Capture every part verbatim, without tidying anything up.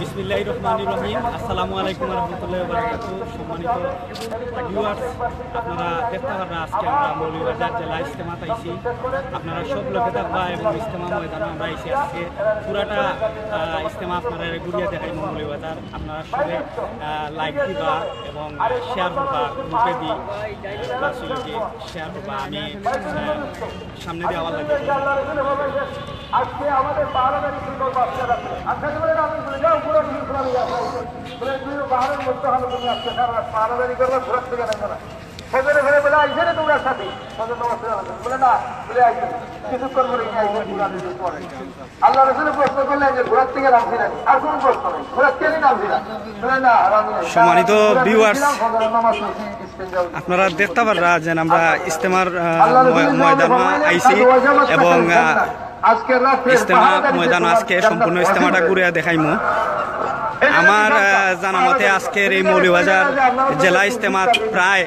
বিসমিল্লাহির রহমানির রহিম। আসসালামু আলাইকুম ওয়া রাহমাতুল্লাহি ওয়া বারাকাতুহু। সম্মানিত ভিউয়ার্স, আপনারা দেখতা পাররা আজকে আমরা মৌলভীবাজার জেলা ইজতেমাত আইছি। আপনারা সব লগে থাকবা এবং ইজতেমা ময়দানো আমরা আইছি আজকে। পুরাটা, আহ, ইজতেমা আপনারা ঘুরিয়া দেখাইমু মৌলভীবাজার। আপনারা সবে, আহ, লাইক দিবা এবং শেয়ার করবা গ্রুপে দি, আহ, প্লাস হইল কি শেয়ার করবা। আমি, আহ, সামনে দিয়ে আবার লাগে। আজকে আমাদের বারো তারিখ ছিল বাচ্চারা। আচ্ছা, বলে না, আমি বলে, "যাও, ঘুরে ফিরে ঘুরে আমি আসবো।" বলে, "তুই বাহারের মধ্যে হবে, তুমি আজকে সারা রাত বারো তারিখ করবে, ঘুরার থেকে নেবে না।" ফজরে ফিরে বলে, "আইসে রে তোমরা সাথে।" ফজর নামাজ পড়ে আলাদা। বলে, "না।" বলে, "আইসে না।" কিছুক্ষণ পরে এনে আইসে, ঘুরার থেকে পরে। আল্লাহ রসুল প্রশ্ন করলেন যে, "ঘুরার থেকে নামছি না?" আর কোনো প্রশ্ন নেই। "ঘুরার থেকে নামছি না?" বলে, "না, আর আমি নাই।" সম্মানিত ঘুরার থেকে ভিউয়ার্স, ছিলাম, ফজরের নামাজ পড়ছি, ইস্তেঞ্জা হইছে। আপনারা দেখতা পাররা যে আমরা ইজতেমার, আহ, আল্লাহ রসুল ময়-, ময়দানো আইছি এবং, আহ, আজকে রাত্রে ইজতেমা ময়দান আজকে সম্পূর্ণ ইজতেমাটা ঘুরে দেখাইমু। আমার, আহ, জানা মতে আজকের এই মৌলভীবাজার জেলা ইজতেমাত প্রায়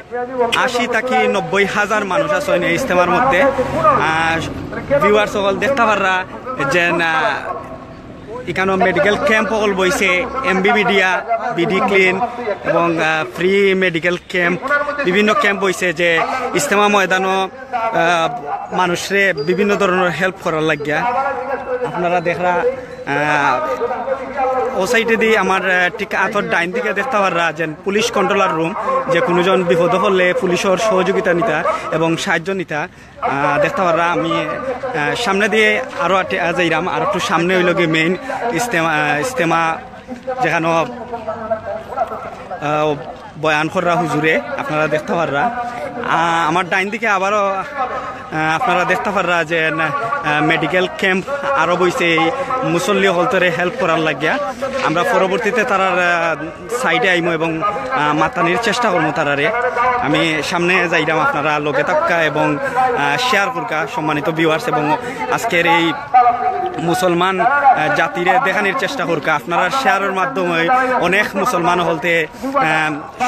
আশি থাকি নব্বই হাজার মানুষ আছইন এই ইজতেমার মধ্যে। আহ, ভিউয়ার্স সকল দেখতা পাররা যে না, ইকানো মেডিকেল ক্যাম্প অকল বইছে, এমবিবিডিয়া, বিডি ক্লিন এবং, আহ, ফ্রি মেডিকেল ক্যাম্প, বিভিন্ন ক্যাম্প বইছে যে ইজতেমা ময়দানো, আহ, মানুষরে বিভিন্ন ধরনের হেল্প করার লাগিয়া। আপনারা দেখরা, আহ, ও সাইডে দি আমার, আহ, ঠিক আতর ডাইন দিকে দেখতা পাররা যে পুলিশ কন্ট্রোলার রুম, যে কোনো জন বিপদে পড়লে পুলিশের সহযোগিতা নিতা এবং সাহায্য নিতা। আহ, দেখতা পাররা আমি, আহ, সামনে দিয়ে আরো আটে-, আহ, যাইরাম, আর একটু সামনে হইল গিয়ে মেইন ইজতেমা, আহ, ইজতেমা যেখানে, আহ, বয়ান কররা হুজুরে, আপনারা দেখতা পাররা। আহ, আমার ডাইন দিকে আবারও, আহ, আপনারা দেখতা পাররা যে, আহ, মেডিকেল ক্যাম্প আরো বইছে এই মুসল্লি হকলতরে হেল্প করার লাগিয়া। আমরা পরবর্তীতে তারার, আহ, সাইডে আইমু এবং, আহ, মাতানির চেষ্টা করমু তারারে। আমি সামনে যাইরাম, আপনারা লগে থাক্কা এবং, আহ, শেয়ার করকা সম্মানিত ভিউয়ার্স এবং আজকের এই মুসলমান, আহ, জাতিরে দেখানির চেষ্টা করকা। আপনারা শেয়ারের মাধ্যমে অনেক মুসলমান হকলতে, আহ,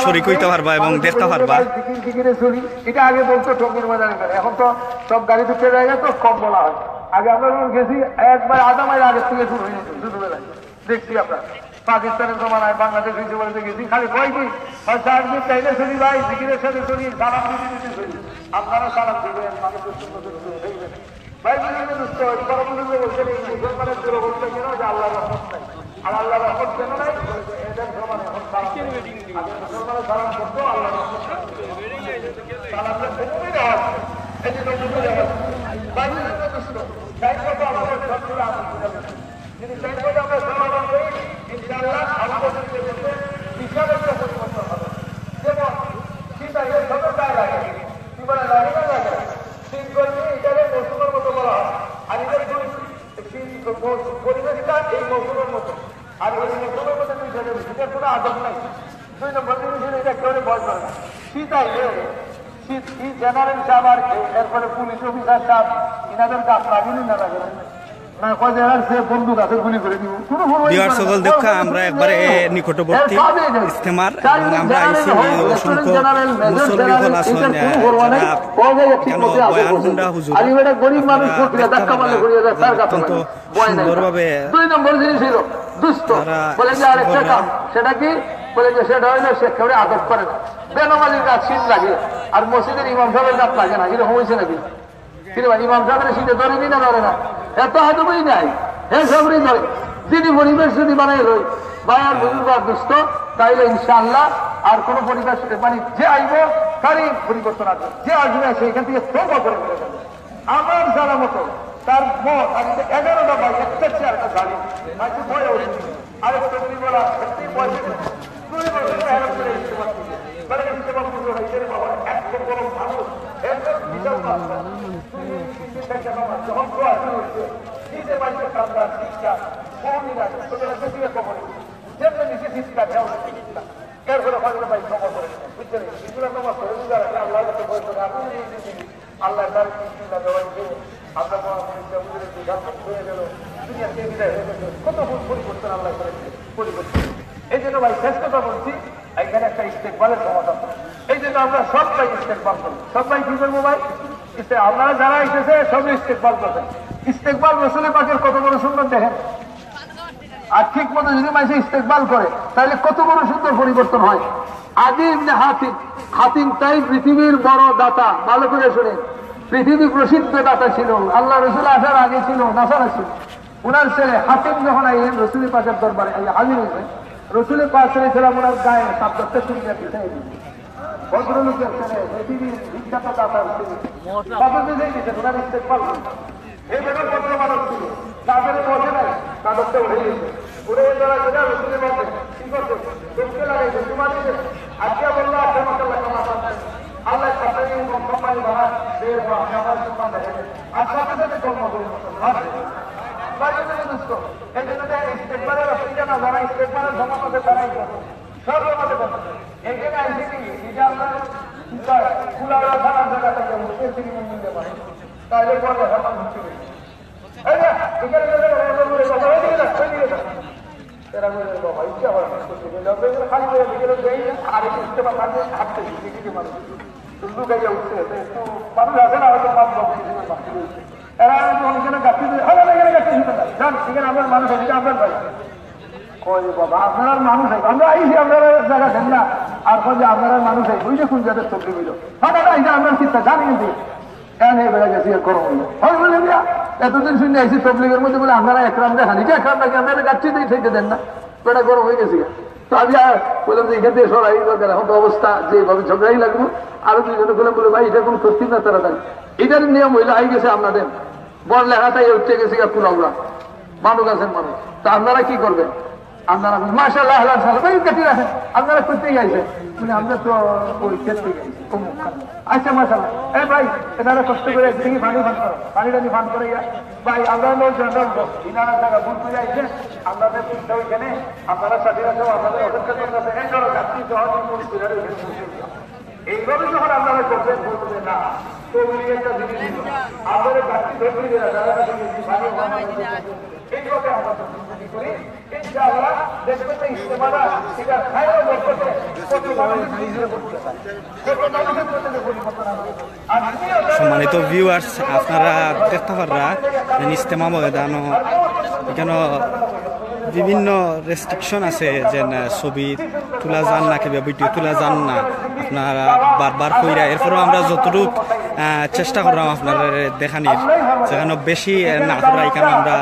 শরিক হইতা পারবা এবং দেখতা পারবা। এটা আগে বলতো ঠকুর বাজারে করে, এখন তো সব গাড়ি ঢুকে জায়গা তো কম বলা হয়। আগে আমরা যখন গেছি একবার আধা মাইল আগে থেকে শুরু হয়ে যেত ছোটবেলায়। দেখছি আমরা পাকিস্তানের জমানায় বাংলাদেশ হইতে বলতে গেছি, খালি কয়দিন বা চার দিন তাইলে চলি ভাই, জিকিরের সাথে চলি, সালাম দিতে দিতে চলি। আপনারা সালাম দিবেন, মানুষের সুন্নতের উপরে উঠে দিবেন। ভাই বুঝলেন তো দোস্ত, এই বড় বুজুর্গ বলছেন, এই মুসলমানের দুরবস্থা কেন যে আল্লাহর রহমত নাই? আর আল্লাহর রহমত কেন নাই? বলে যে এদের জমানায় এখন সালাম দেয়। আগে মুসলমানের সালাম করতো, আল্লাহর রহমত নাই। সালামটা কমে দেওয়া হচ্ছে। এই যে নবীজি দেওয়া হচ্ছে। ভাই বুঝলেন তো দোস্ত, তাই তো আমাদের সবগুলো আনন্দ যদি সেই পথে আমরা সমাধান করি, ইনশাআল্লাহ আমাদের জীবনে বিশাল একটা পরিবর্তন হবে। যেমন শীত আইলে সবে গায়ে লাগে, কি বলে, লাগে না লাগে? শীত গরমি এটাকে মৌসুমের মতো বলা হয়। আর এটা দুই, শীত মৌসুম, পরিবেশটা এই মৌসুমের মতো। আর এই মৌসুমের মধ্যে দুই সাথে শীতের কোনো আদর নাই। দুই নম্বর জিনিস হলো এটা একেবারে ভয় করে না। শীত আইলে শীত, শীত জেনারেল সাহেব আর এরপরে পুলিশ অফিসার সাহেব, এনাদের গাছ লাগেনি না লাগে না? না, কয় যে এরা সে বন্দুক আছে, গুলি করে দিব। কোনো কোনো ভিউয়ার সকল দেখা, আমরা একবারে নিকটবর্তী ইজতেমার এবং আমরা আইছি অসংখ্য মুসল্লি হকল আছইন, যারা এখানে বয়ান হুন্ডা হুজুর। আমি একটা গরিব মানুষ, ধাক্কা মারলে পড়ে যায়, তার কাছে অত্যন্ত সুন্দরভাবে দুই নম্বর জিনিস হলো দুষ্ট। বলে যে আরেকটা কাম, সেটা কি? বলে যে সেটা হইলো সে কেউ আদব করে না। বেনামাজির গাছ শীত লাগে, আর মসজিদের ইমাম সাহেবের গাছ লাগে না, এরকম হয়েছে নাকি? কিরে ভাই, ইমাম সাহেবের শীতে ধরে নি না ধরে না? এত আদবই নাই, হে সবরই ধরে। যদি পরিবেশ যদি বানাই রই, ভাই আর বুজুর্গ আর দুষ্ট, তাইলে ইনশাআল্লাহ আর কোনো পরিবেশ, মানে যে আইব, তারই পরিবর্তন আসবে। যে আসবে, সে এখান থেকে তৌবা করে ফিরে যাবে। আমার জানা মতো তার মত আজকে এগারোটা বাজে, একটা চেয়ার একটা গাড়ি, আজকে ভয় উঠছে। আরেক টুপি বলা, সত্যি ভয় উঠছে। দুই বছর হেল্প করে দিতে পারছি। মানে, দিতে পারছি, ভাই, এর বাবা, এত বড় মানুষ, এত বিশাল মানুষ। দুই তিন দিন থেকে বাবা, যখন দোয়া শুরু হচ্ছে, নিজে বাড়িতে কান্না, চিৎকার, ফোন নিয়ে আসে, ছোটরা বেশি একটা করে। যেমনি নিচে চিৎকার, হ্যাঁ, ওটা চিৎকার। এরপরে হয়তো ভাই ক্ষমা করে দিবেন, বুঝছেন? এগুলো ক্ষমা করে দিবেন, আল্লাহর কাছে ভয় করে, আপনি যদি আল্লাহ তার কি চিন্তা দেওয়া হয়েছে, আপনার মহাপুরুষরা বুঝলে যে যখন হয়ে গেল, দুনিয়া থেকে বিদায় হয়ে গেছে, কত পরিবর্তন আল্লাহ করে দিয়েছে, পরিবর্তন। এই জন্য ভাই শেষ কথা বলছি, এখানে একটা ইস্তেকবালের ক্ষমতা আছে। এই জন্য আমরা সব ভাই ইস্তেকবাল করি। সব ভাই কি করবো ভাই? ইস্তে-, আপনারা যারা এসেছে, সব ইস্তেকবাল করবেন। ইস্তেকবাল রসুলের পাকের কত বড় সুন্নত দেখেন। আর ঠিক মতো যদি মানুষে ইস্তেকবাল করে, তাহলে কত বড় সুন্দর পরিবর্তন হয়। আদি ইবনে হাতিম, হাতিম তাই পৃথিবীর বড় দাতা, ভালো করে শুনেন, পৃথিবী প্রসিদ্ধ দাতা ছিল, আল্লাহ রসুল আসার আগে ছিল, নাসারা ছিল। ওনার ছেলে হাতিম যখন আইলেন রসুল পাকের দরবারে, এই হাজির হয়েছেন, রসুল পাক সাল্লাল্লাহু আলাইহি ওয়াসাল্লাম ওনার গায়ে সাবধানতা শুনিয়া পিছাই দিলেন। ভদ্রলোকের ছেলে, পৃথিবীর বিখ্যাত দাতার ছেলে, তাদের নিজেই দিতেন, ওনার ইস্তেকবাল করতেন। এই বেটা ভদ্র মানুষ ছিল, তাদের বসে নাই, তাদেরটা উঠে গেছে। উঠে গেছে, ওরা যেটা রসুলের মধ্যে, কি করছে? চোখকে লাগাইছে, তোমার দিকে আজকে বললো, আজকে আমাকে লেখা মাথা। আল্লাহ সাথে সম্মানী বানা, বের হওয়া, আমার সম্মান দেখে। আর সাথে সাথে কর্ম পরিবর্তন। বাস। বাস, দোস্ত, এই জন্য তো ইস্তেকবালের অসুবিধা না, যারা ইস্তেকবালের জমা করতে তারাই করছে। সব জমাতে করছে। এখানে আইসি কি? এটা আমরা কি কয়? খোলা রাখার জায়গা থেকে উঠে ফিরে নিয়ে নিতে পারি। তাহলে পরে এখন হচ্ছে কি? এই যে, এখানে যে জায়গা, ওই দিকে যাক, ওই দিকে যাক। এরা বলে, "বাবা, ইচ্ছা হয় না, করতে গেলে আমরা এখানে খালি করে বিকেলে যাই না, আর একটু ইস্তেমা থাকে, হাঁটতে দিই, দেখি যে মানুষ।" তো লুকাইয়া উঠছে, তো একটু মানুষ আছে না, হয়তো পাঁচ দশ মিনিটের মানুষ। এরা যখন এখানে গাছি দিয়ে, "হ্যাঁ, এখানে গাছি দিতে না, যান, এখানে আপনার মানুষ আছে, আপনার ভাই।" কই, "বাবা, আপনার মানুষ আছে, আমরা আইছি, আপনারা জায়গা দেন না।" আর কই যে, "আপনার মানুষ আছে, ওই যে কোন জায়গায় তবলিগ হইল।" "হ্যাঁ, দাদা, এটা আপনার চিন্তা, জানি কিন্তু।" এনে বেড়া গেছি, আর গরম হইল। হয় বলে, "মিয়া, এতদিন শুনে আইছি তবলিগের মধ্যে বলে আপনারা একরাম দেখান, এটা একরাম নাকি? আপনারা গাছি দিয়ে ঠেকে দেন না।" বেটা গরম হয়ে গেছে।" তো আমি আর বললাম যে, "এখান থেকে সরাই দরকার, এখন তো অবস্থা যে এইভাবে ঝগড়াই লাগবো।" আরো দুইজনে বলে, বলে, "ভাই, এটা কোনো করতে না, তাড়াতাড়ি।" এটার নিয়ম হইলো, আই গেছে আপনাদের বড় লেখাটাই হচ্ছে গেছে গা কুলাউড়া, মানু গাছের মানুষ। তো আপনারা কি করবেন? আপনারা বলেন, "মাশাআল্লাহ, আহলান সাহলান, ভাই, কেটে রাখেন, আপনারা করতেই আইছেন।" মানে, "আমরা তো ওই ক্ষেত্রে গেছি, অমুক খানে।" আচ্ছা, মাশাআল্লাহ। এ ভাই, এনারা কষ্ট করে একদিকে পানি পান করো, পানি টানি পান করে ইয়া। ভাই, আমরা নৌ জনগণ, ইনারা যারা ভুল করে আইছেন, আপনাদের চিন্তা ওইখানে, আপনারা স্বাধীন আছেন, আপনাদের অপেক্ষা করতেছে, এই ধরো যাত্রী সহ নিয়ে পুলিশ করে ওইখানে বসে দিও। এইভাবে যখন আপনারা করবেন, বলবেন না, তো উনি একটা জিনিস দিল, আপনারা যাত্রী ধরে নিয়ে যারা যারা পানি পান করে, এইভাবে আমরা করি। ইনশাআল্লাহ, দেখবেন যে ইজতেমাটা, এটা খায়রো বরকতে কত মানুষ নিজের উপর দিয়ে যায়। কত মানুষের প্রতি পরিবর্তন আসবে। আর দুনিয়াটা সম্মানিত ভিউয়ার্স, আপনারা দেখতে পাররা যে ইজতেমা ময়দানো এখানো বিভিন্ন রেস্ট্রিকশন আছে, যে না, ছবি তোলা যান না, কিংবা ভিডিও তোলা যান না, আপনারা বারবার কইরা। এরপরেও আমরা যতটুক, আহ, চেষ্টা করলাম আপনারা দেখানির, যেখানো বেশি, আহ, না করা, এখানো আমরা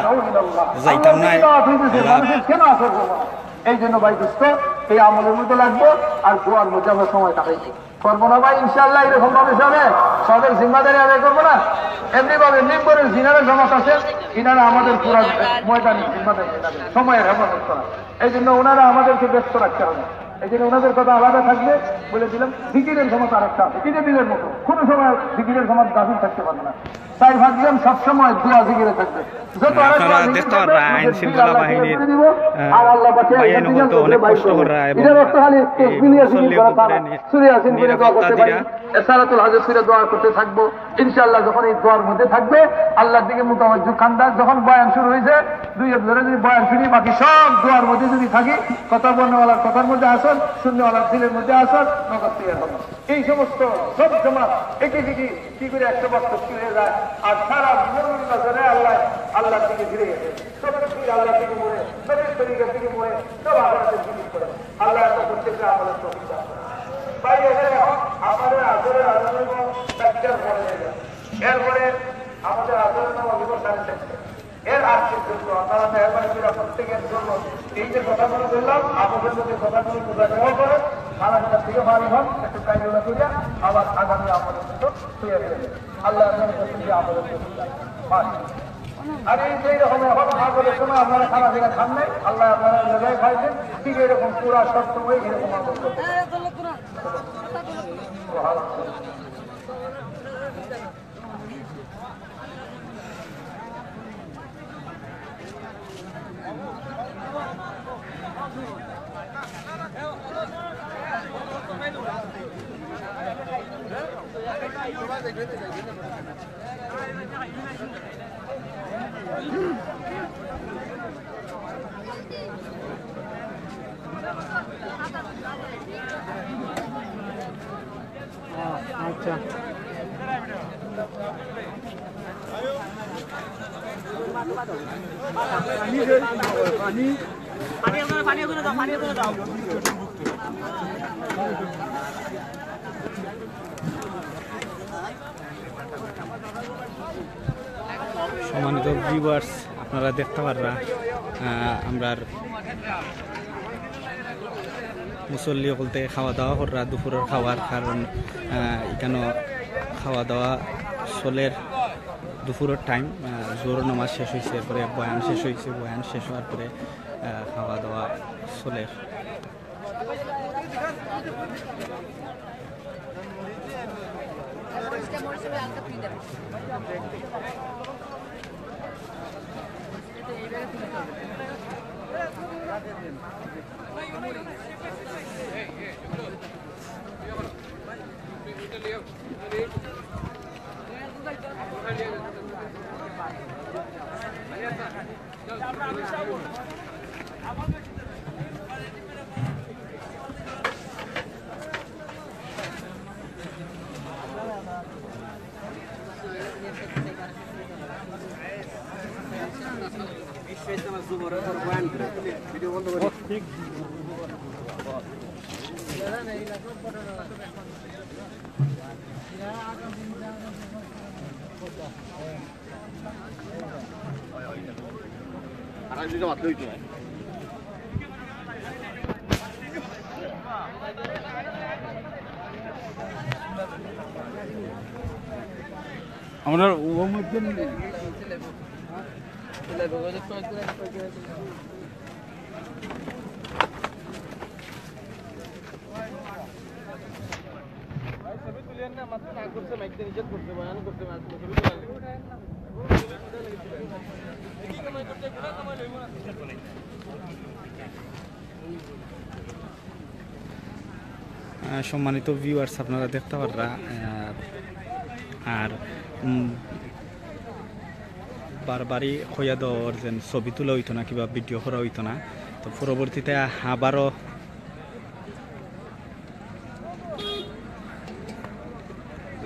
যাইতাম না। আমরা এই জন্য ভাই দোস্ত, এই আমলের মধ্যে লাগবো, আর দোয়ার মধ্যে আমরা সময় কাটাইছি। করবো না ভাই, ইনশাআল্লাহ এরকম ভাবে চলে, সবের জিম্মাদারি আদায় করবো না। এমনি ভাবে মিম্বরের যিনারা জমাত আছে, ইনারা আমাদের পুরা ময়দানের জিম্মাদারি, সময়ের হেফাজত করা। এই জন্য ওনারা আমাদেরকে ব্যস্ত রাখতে হবে। এই জন্য ওনাদের কথা আলাদা থাকবে, বলে দিলাম। জিকিরের জমাত আরেকটা আছে, এটা দিনের মতো, কোনো সময় জিকিরের জমাত গাফিল থাকতে পারবে না। তাই ভাবলাম সবসময় দোয়া জিকিরে থাকবে। যত হ্যাঁ, আরো আপনারা দোয়া জিকির দেখতে করবে, পাররা, আইন নিজের শৃঙ্খলা দিল আল্লাহ বাহিনীর, ঠিক করে দিব। আহ, আর আল্লাহ পাকে ভাইয়াইন এখান থেকে বলতে অনেক করে কষ্ট বাইর করবে। করা এবং এটা রক্ত খালি এই তসবিহ আছে, মুসল্লি জিকির করা তার। সুরে ইয়াসিন পড়ে দোয়া করতে পারি। মুসল্লি মুক্তাদিরা। এসারাতুল হাজত করে দোয়া করতে থাকবো। ইনশাআল্লাহ যখন এই দোয়ার মধ্যে থাকবে, আল্লাহর দিকে মুতাওয়াজ্জু খান্দার, যখন বয়ান শুরু হয়েছে, দুই এক ধরে যদি বয়ান শুনি, বাকি সব দোয়ার মধ্যে যদি থাকি, কথা বলনেওয়ালার কথার মধ্যে আসর, শুননেওয়ালার দিলের মধ্যে আসর, নগদ তৈরি হবে। এই সমস্ত সব জমা একই দিকে কি করে একশো বার তসবিহ হয়ে যায়, আর সারা মন নজরে আল্লাহ, আল্লাহর দিকে ফিরে গেছে। সব তসবিহ আল্লাহর দিকে মনে, নবীর তরিকার দিকে মনে, সব আল্লাহর দিকে করে। আল্লাহ এত প্রত্যেকটা আমলের তৌফিক দান করে। ভাই, এখানে এখন আমাদের আসরের আজান এবং তাকবীর পড়ে যায়। এরপরে আমাদের আসরের নামাজ হলো সাড়ে চারটে। এর আগ পর্যন্ত আপনারা মেহরবানি করে প্রত্যেকের জন্য এই যে কথাগুলো বললাম, আপনাদের মধ্যে কথাগুলো বোঝা নেওয়া করে, খানা খানা থেকে ফারিগ হন, একটু কাইজুলা করিয়া আবার আগামী আমলের জন্য তৈরি হয়ে যান। আল্লাহ আপনাদের প্রত্যেককে আমলের তৌফিক দান করুন। আর এই যে এরকম এখন আমলের সময় আপনারা খানা পিনা খান নাই, আল্লাহ আপনারা জায়গায় খাইছেন, ঠিক এরকম পুরা সব সময় এরকম আমল করতে। আচ্ছা। পানি দে, পানি। পানি ওখানে, পানি ওখানে দাও, পানি ওখানে দাও। সম্মানিত ভিউয়ার্স, আপনারা দেখতা পাররা, আহ, আমরার মুসল্লি অকলতে খাওয়া দাওয়া কররা, দুপুরর খাওয়ার কারণ, আহ, ইকানো খাওয়া দাওয়া চলের। দুপুরর টাইম, আহ, জোহরর নামাজ শেষ অইছে, এরপরে বয়ান শেষ অইছে, বয়ান শেষ অওয়ার পরে, আহ, খাওয়া দাওয়া চলের। আমরা ও মধ্যে আহ, সম্মানিত ভিউয়ার্স, আপনারা দেখতা পাররা, আহ, আর, উম, বারবারই কইয়া দেওয়া অর যেন ছবি তুলা অইতো না কিবা ভিডিও করা অইতো না। তো পরবর্তীতে আবারও,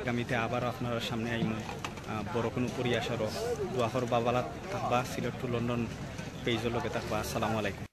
আগামীতে আবারও আপনারার সামনে আইমু, আহ, বড় কুনু পরিয়াসরো। দোয়া করবা, ভালা থাকবা, সিলেট to লন্ডন পেজর লগে থাকবা। আসসালামু আলাইকুম।